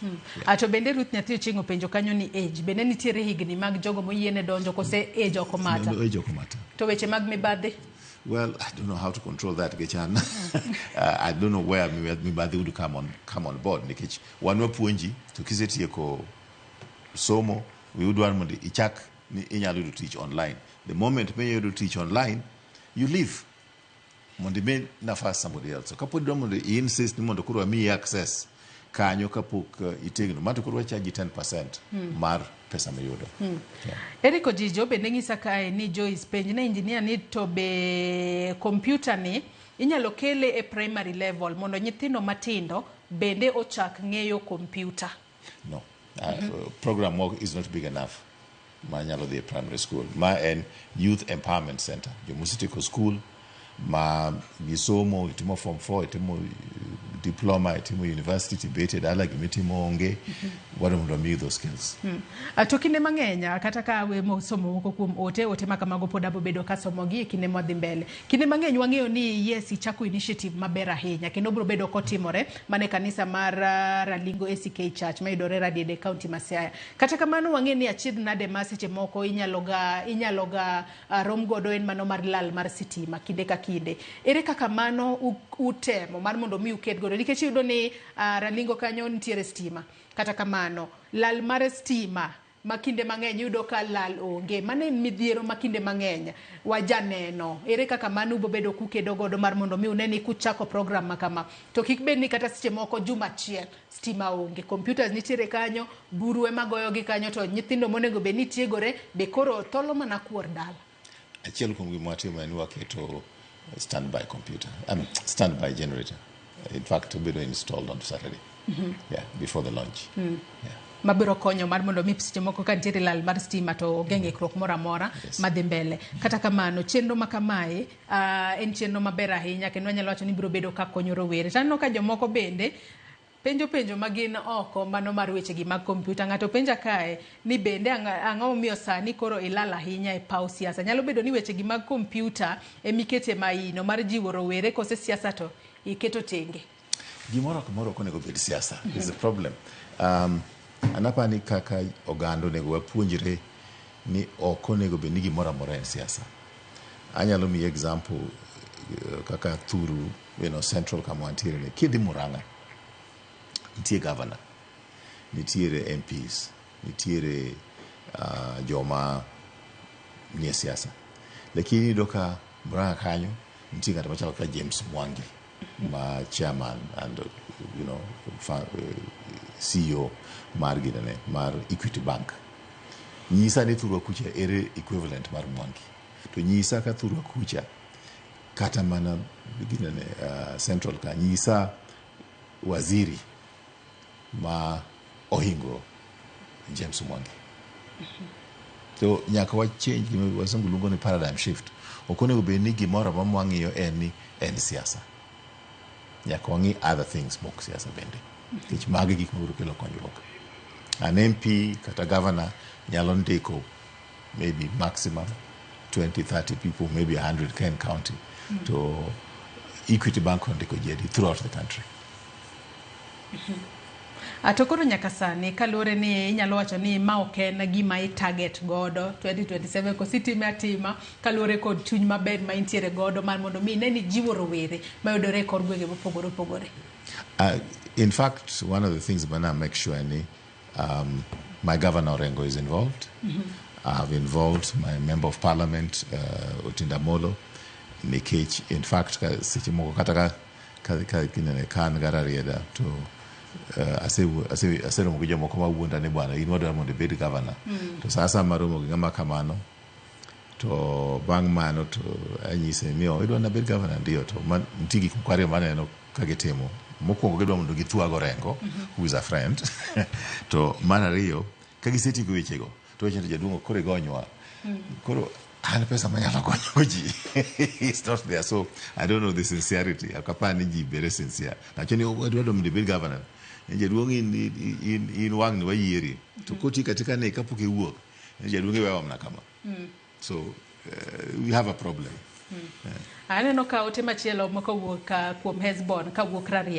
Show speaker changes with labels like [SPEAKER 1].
[SPEAKER 1] Yeah. To bende Ruth Nyathi Ochieng' openjo kanyo ni age, bende nitiere higni mag jogo moyiene donjo kose age ok omata?
[SPEAKER 2] No, age ok omata.
[SPEAKER 1] To weche mag mibadhi?
[SPEAKER 2] Well, I don't know how to control that, Gechan. I don't know where mibadhi would come on board nikech wan wapuonji to kisetieko somo we would want mondo ichak ni inyalo yudo tich online. The moment ma iyudo tich online, you leave mondo imi nafas somebody else. So kapod idwa mondo i insist ni mondo koro amiyi access kanyo kapok itegno, ma to koro wachaji 10% mar pesa miyudo. Yeah.
[SPEAKER 1] Eric Ojijo bende ng'isa kae ni Joyce penj ne engineer ni to be kompyuta ni inyalo kele e primary level mondo nyithindo matindo bende ochak ng'eyo kompyuta.
[SPEAKER 2] No. Program work is not big enough ma nyalo dhi e primary school. Ma en youth empowerment center. Jomosetieko school ma gisomo, itimo form 4, itimo diploma, itimo university, tibet e dala gimitimo onge, wadwa mondo wamiyi those skills.
[SPEAKER 1] To kinde mang'eny kata ka awe somo moko kuom ote ma kamago pod abo bedo ka somogi e kinde mwadhi mbele. Kinde mang'eny wang'eyo ni yes ichako initiative maber ahinya kendo biro bedo kotimore mana e kanisa mar Ralingo ACK Church mayudore Radiede, county ma Siaya. Kata kamano wang'e ni achiedh nade ma seche moko inyalo ga rom godo en mano mar lal mar sitima kinde ka kinde. Ere kaka mano utemo mar mondo mi uked godo nikech iyudo ni Ralingo kanyo nitiere stima. Kata kamano lal mar stima ma kinde mang'eny iyudo ka lal onge. Mano en midhiero ma kinde mang'eny wajaneno. Ere kaka mano ubobedo kukedo godo mar mondo mi une ni kuchako program ma kama to kik bed ni kata seche moko juma achiel stima onge. Computers nitiere kanyo, buru ema goyogi kanyo to nyithindo monego bed ni tiegore be koro tholo mana kuor dala.
[SPEAKER 2] Achiel kuom gima watimo en waketo standby computer, standby generator. In fact, obedo installed on Saturday. Yeah, before the launch. Yeah.
[SPEAKER 1] Mabiro konyo mar mondo mi seche moko ka nitiere lal mar stima to ogeng' ikruok moro amora madhi mbele. Kata kamano chenro ma kamae en chenro maber ahinya kendo anyalo wacho ni biro bedo ka konyo rowere. To aneno ka jomoko bende penjo penjo ma gin oko mano mar weche gi mag kompyuta. Ng'ato penja kae ni bende ang'o momiyo sani koro ilal ahinya e paw siasa. Nyalo bedo ni weche gi mag kompyuta emikete maino mar jiwo rowere kose siasa to iketo tenge.
[SPEAKER 2] Gimoro kamoro ok onego bed siasa is the problem. An apani kaka oganda onego wapuonjre ni ok onego bed ni gimoro amora en siasa. Anyalo miyi example kaka Thuru, central kama wantiere ni. Kidhi Murang'a, nitie governor, nitiere MPs, nitiere joma nie siasa. Lakini iyudo ka Murang'a kanyo nitie ng'at machalo kaka James Mwangi ma chairman and CEO mar ginene mar Equity Bank. Nyisa ni thurwa kucha ere equivalent mar Mwangi. To nyisa ka thurwa kucha kata mana ginene central ka nyisa waziri ma ohingo James Mwangi. So nyaka wa change gima wazungu luongo ni paradigm shift. Ok onego bed ni gimoro amora mwang'iyo en ni en siasa. Nyaka wang'i other things mok siasa bende. Nikech magi gik mabiro kelo konyruok. An MP kata governor nyalo ndiko maybe maximum 20, 30 people, maybe 100 ka en county. To Equity Bank ondiko ji adi throughout the country.
[SPEAKER 1] To koro nyaka sani kaluwore ni inyalo wacho ni ma ok en gima i target godo 2027 koso itime atima kaluwore kod chuny maber ma intiere godo mar mondo mi ine ni jiwo rowere mayudore e kor gwenge mopogore opogore.
[SPEAKER 2] In fact, one of the things when I make sure ni my governor Orengo is involved. I've involved my member of parliament, Otiende Amollo, nikech in fact ka seche moko kata ka kinene ka an ga Rarieda to aseromo gi jomoko mawuonda ni bwana in wadwaro mondo ibed governor. To sa asaya maromo gi ng'ama kamano to bang' mano to anyise ni oh, idwa nabed governor ndio to man, nitie gik moko ariyo maneno ka gitimo. Mokwongo gidwa mondo githuag Orengo, who is a friend. To mar ariyo ka gisetieko wechego to wacho ni jaduong' koro igonywa. Koro an pesa manyalo gonyogo ji is not there, so I don't know the sincerity. Ok apar ni ji very sincere. Nacho ni adwa mondo ibed governor. Jaduong' in wang' ni wayieri. To koti katika ne kapok iwuok jaduong' iwewa mana kama. So we have a problem.
[SPEAKER 1] Aneno ka ote machielo mokowuok kuom Hesbon kawuok Rarieda.